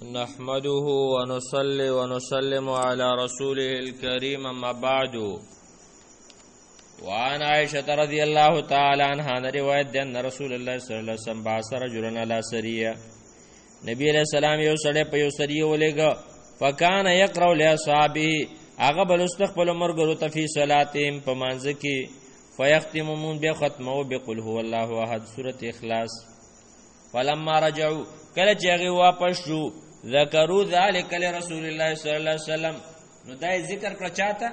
نحمده ونصلي ونسلم على رسوله الكريم، أما بعد. وعن عائشة رضي الله تعالى عنها روایت ده ان رسول الله صلى الله عليه وسلم بعث رجلا على سرية. نبی علیہ السلام یو سړی په یو سریه ولېږه. فکان یقرأ لاصحابه، هغه بلست خپل مرګرو ته، فی صلاتهم، په مانځ کې، فیختم مون به ختمو بقل هو الله احد، سورۃ اخلاص. فلما رجعوا، کله چې هغه واپس شو، ذکروا ذلك لرسول الله صلی الله علیه وسلم، نو دا ذکر کړ چاته؟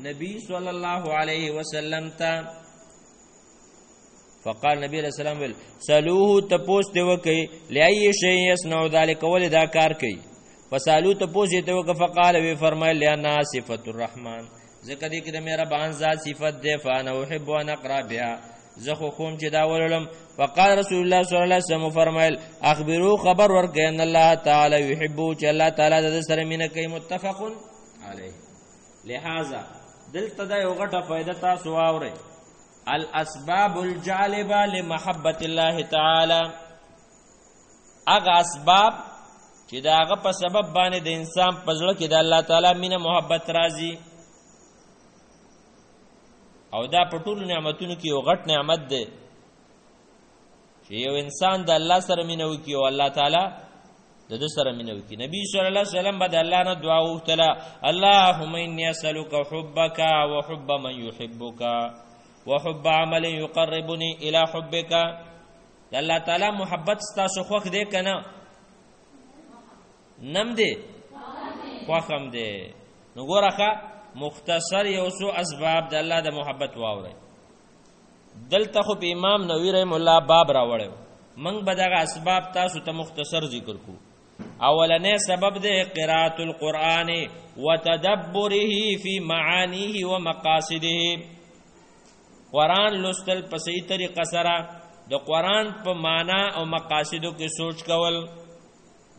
نبی صلی الله علیه وسلم ته. فقال، نبی علیہ السلام ویل، سلوه، تپوس دی وکي، لای شی یصنع ذلک، ول دا کار کوي؟ فسالو، تپوس دی وک، فقال، وی فرمایل، لأن صفت الرحمن، ځکه دې کې د مهربان ذات صفت ده، فانا احب ان اقرا بها، زه خو کوم چې دا ولولم. فقال رسول الله صلی الله علیه وسلم فرمایل، اخبرو، خبر ورکړئ، ان الله تعالی يحب، چې الله تعالی د سره مینه کوي. متفق علیه. لہذا دلته دا یو غټه فائدہ تاسو واورئ، الاسباب الجالبه لمحبت الله تعالی، هغه اسباب چې دا هغه په سبب باندې د انسان په زړه کې د الله تعالی مینه محبت راځي، او دا په ټولو نعمتونو کې یو غټ نعمت دی چې یو انسان د الله سره مینه وکړي او الله تعالی د ده سره مینه وکړي. نبی صلی الله علیه وسلم به د الله نه دعا وغوښتله، اللهم انی اسألک حبک وحب من یحبک وحب عمل یقربنی الی حبک. د الله تعالی محبت ستاسو خوښ دی کنه؟ نم دی خوښم دی. نو ګوره، مختصر یو څو اسباب د الله د محبت واورئ. دلته خو په امام نووي رحم الله باب راوړی، موږ به دغه اسباب تاسو ته مختصر ذکر کو. اولنې سبب دی قرات القرآن وتدبره فی معانیه ومقاصده. قرآن لوستل په صحیح طریقه سره، د قرآن په معنا او مقاصدو کې سوچ کول،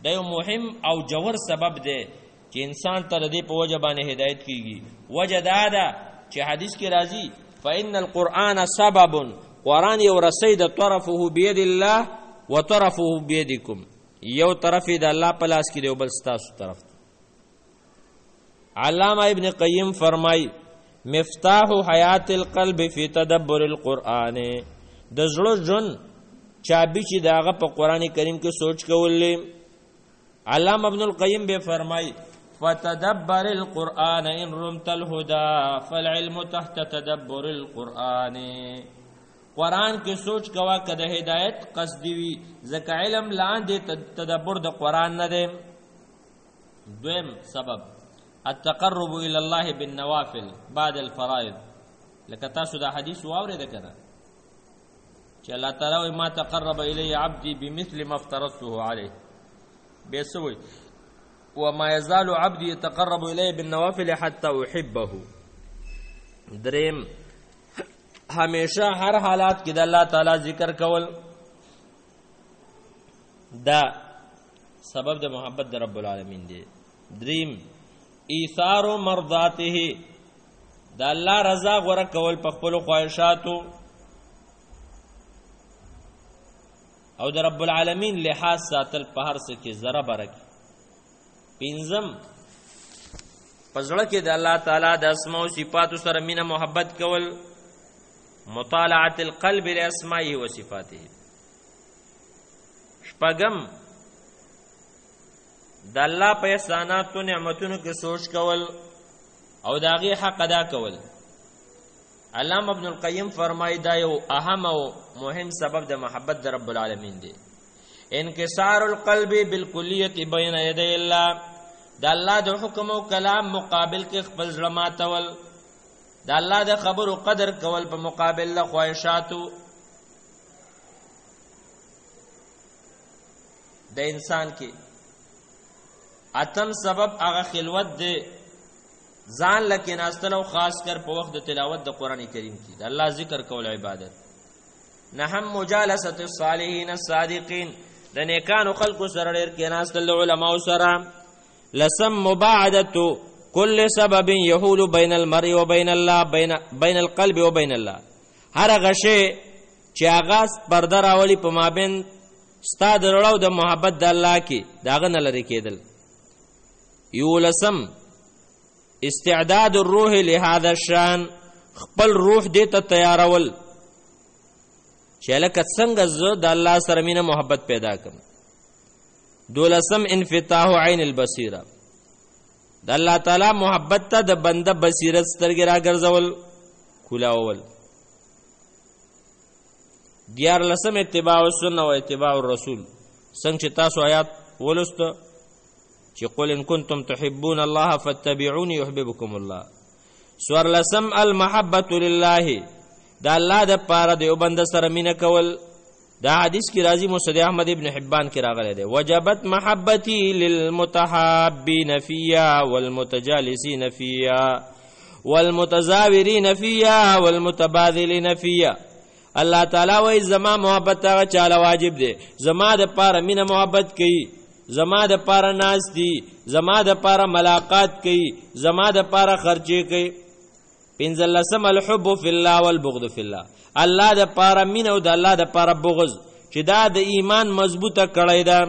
دا یو مهم او جوور سبب دی چې انسان ته د دې په وجه باندې هدایت کیږي. وجه دا ده چې حدیث کې راځي، فإن القرآن سبب، قرآن یو رسۍ د، طرفه بيد الله وطرفه بيدكم، یو طرف د الله په لاس کې دی او بل ستاسو طرف دی. علامه ابن قیم فرمای، مفتاح حیات القلب فی تدبر القرآن، د زړه ژوند چابي چې داغه په قرآن کریم کې سوچ کول. علامه ابن القیم به فرمای، فتدبر القرآن ان رمت الهدى فالعلم تحت تدبر القرآن. قرآن کې سوچ کوا کده هدایت قصدی وي، ځکه علم لاندې تدبر د قرآن نه دی. دویم سبب التقرب الى الله بالنوافل بعد الفرائض. لکه تاسو دا حدیث واورید کنه چې الله تعالی وایي، ما تقرب الی عبدی بمثل ما افترضته عليه، به سوی، وما يزال عبدي يتقرب الي بالنوافل حتى احبه. دریم، همیشه هر حالات کې د الله تعالی ذکر کول، دا سبب د محبت د رب العالمین دی. دریم، ایثار مرضاته، د الله رضا غوړه کول په خپل خواهشاتو، او د رب العالمین لحاظ ساتل په هر څه کې ذره برکه. پنځم، پزړه کې د الله تعالی د اسماء او صفاتو سره مینه محبت کول، مطالعه القلب لاسمائه و صفاته. شپږم، د الله په احساناتو نعمتونو کې سوچ کول او د هغې حق ادا کول. علامه ابن القیم فرمای، دا یو اهم او مهم سبب د محبت د رب العالمین دی. انکسار القلب بالکلیه بین یدی الله، د الله د حکم او کلام مقابل کې خپل زړه ماتول، د الله د خبرو قدر کول په مقابل له خواهشاتو د انسان کې. اتم سبب هغه خلوت دی، ځان لکه ناستل او خاص کر په وخت د تلاوت د قران کریم کې د الله ذکر کول عبادت. نهم، مجالسه الصالحین الصادقین، د نیکانو خلقو سره ډېر کې ناستل، علماء سره. لسم، مباعدت كل سبب يحول بين المرء وبين الله، بين القلب وبين الله، هر غشي چې هغه پرده راولي په مابین ستا د زړه او د محبت د الله کې د هغه نه لرې کېدل. یولسم استعداد الروح لهذا الشان، خپل روح دې ته تیارول چې لکه څنګه زه د الله سره مینه محبت پیدا کړم. دولسم انفتاح عین البصیره، د الله تعالی محبت ته د بنده بصیرت سترګې راګرځول کولاول. دیارلسم اتباع السنه او اتباع الرسول، څنګه چې تاسو آیات ولوست چې قل ان کنتم تحبون الله فاتبعوني يحببكم الله. څوارلسم المحبة لله، د الله د پاره د یو بنده سره مینه کول. دا حدیث کې راځي مسند احمد ابن حبان کې راغلی دی، وجبت محبتي للمتحابين فيا والمتجالسين فيا والمتزاورين فيا والمتبادلين فيا. الله تعالی وایي زما محبت هغه چاله واجب دی، زما د پاره مینه محبت کوي، زما د پاره ناس دي، زما د پاره ملاقات کوي، زما د پاره خرچې کوي. پنځلسم الحب فی الله والبغض فی الله، الله د پاره مینه او د الله د پاره بغض، چې دا د ایمان مضبوطه کړی ده.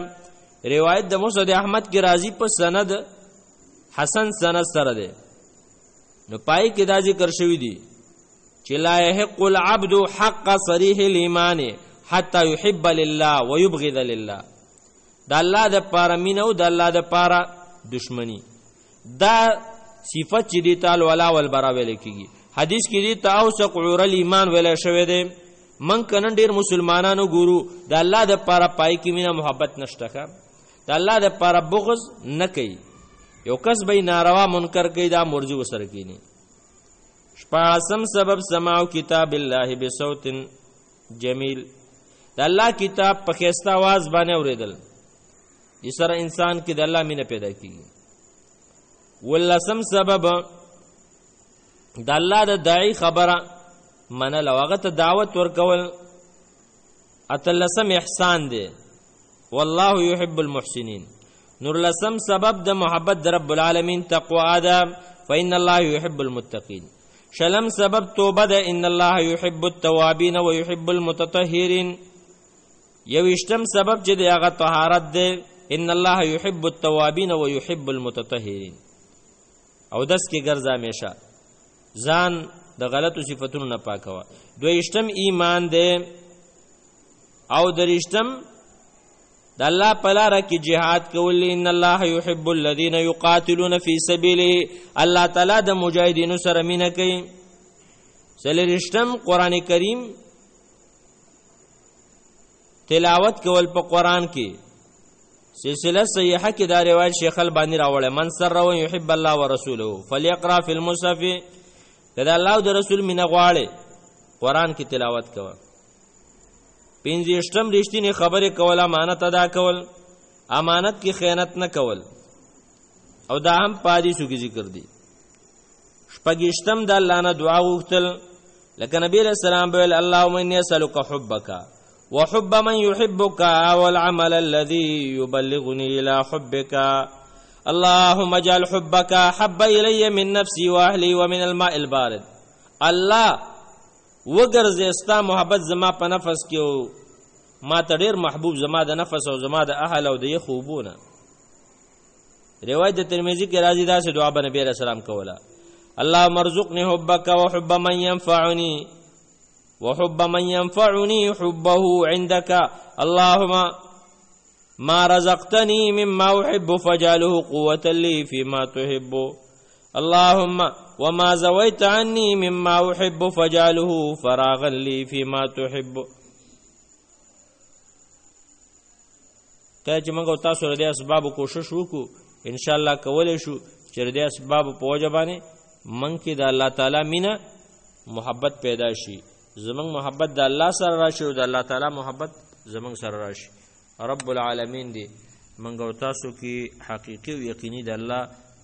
روایت د مسند احمد کې راځي په سند حسن سند سره ده، نو پای کې دا ذکر شوی دی چې لا يحق العبد حق صریح الايمان حتى يحب لله ويبغض لله. د الله د پاره مینه او د الله د پاره دشمنی، دا صفت چې دی تعالی ولا والبرا ویل کیږي. حدیث کې دی ته اوسق عور الايمان ویل شوی دی. من کنن ډیر مسلمانانو ګورو د الله د پاره پای کې مینه محبت نشته، ښه د الله د پاره بغض نه کوي. یو کس به ناروا منکر کوي، دا مرضی وسره کینی. شپاړسم سبب سماع کتاب الله بصوت جمیل، د الله کتاب په ښایسته اواز باندې اورېدل، دې سره انسان کې د الله مینه پیدا کیږي. ولسم سبب د الله د داعي خبره منل او هغه ته دعوت ورکول. اتلسم احسان دی، والله يحب المحسنین. نورلسم سبب د محبت د رب العالمین تقوا ده، فإن الله يحب المتقین. شلم سبب توبه ده، ان الله يحب التوابین ويحب المتطهرین. یوشتم سبب چې د هغه طهارت ده، ان الله يحب التوابین ويحب المتطهرین. او دس کې ګرځه همیشه ځان د غلطو صفتونو نه پاکوه. دویشتم ایمان ده، او دریشتم د الله په لاره کې جهاد کول، ان الله يحب الذين يقاتلون في سبيله، الله تعالی د مجاهدینو سره مینه کوي. څلورشتم قرآن کریم تلاوت کول په قرآن کې. سلسله صحیحه کې دا روایت شیخ البانی راوړی، من سره يحب الله ورسوله فليقرأ في المصحف، که د الله او د رسول مینه غواړي قرآن کې تلاوت کوه. پنځویشتم رښتینې خبرې کول، امانت ادا کول، امانت کې خیانت نه کول، او دا هم په حدیثو کې ذکر دي. شپږویشتم د الله نه دعا غوښتل، لکه نبی علیہ السلام به ویل اللهم انی اسألک حبک وحب من يحبك والعمل الذي يبلغني الى حبك، اللهم اجعل حبك احب الي من نفسي واهلي ومن الماء البارد. الله وګرځې ستا محبت زما په نفس کې او ما ته ډېر محبوب زما د نفس او زما د اهل او د یخو اوبو نه. روایت د ترمذي کې راځي داسې دعا به نبي علیه السلام کوله، اللهم ارزقني حبك وحب من ينفعني وحب من ينفعني حبه عندك، اللهم ما رزقتني مما أحب فاجعله قوة لي فيما تحب، اللهم وما زويت عني مما أحب فاجعله فراغا لي فيما تحب. کله چې موږ تاسو له دې اسبابو کوشش وکړو ان شاء الله کولی شو چې د دې اسبابو په وجه باندې موږ کې د الله تعالی مینه محبت پیدا شي، زموږ محبت د الله سره راشي او د الله تعالی محبت زموږ سره راشي. رب العالمین دې موږ او تاسو کې حقیقي او یقیني د الله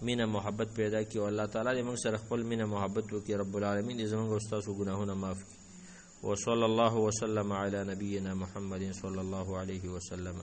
مینه محبت پیدا کړي، او الله تعالی دې موږ سره خپل مینه محبت وکړي. رب العالمین دې زموږ او ستاسو ګناهونه معاف کړي. وصلی الله وسلم علی نبینا محمد صلی الله علیه وسلم.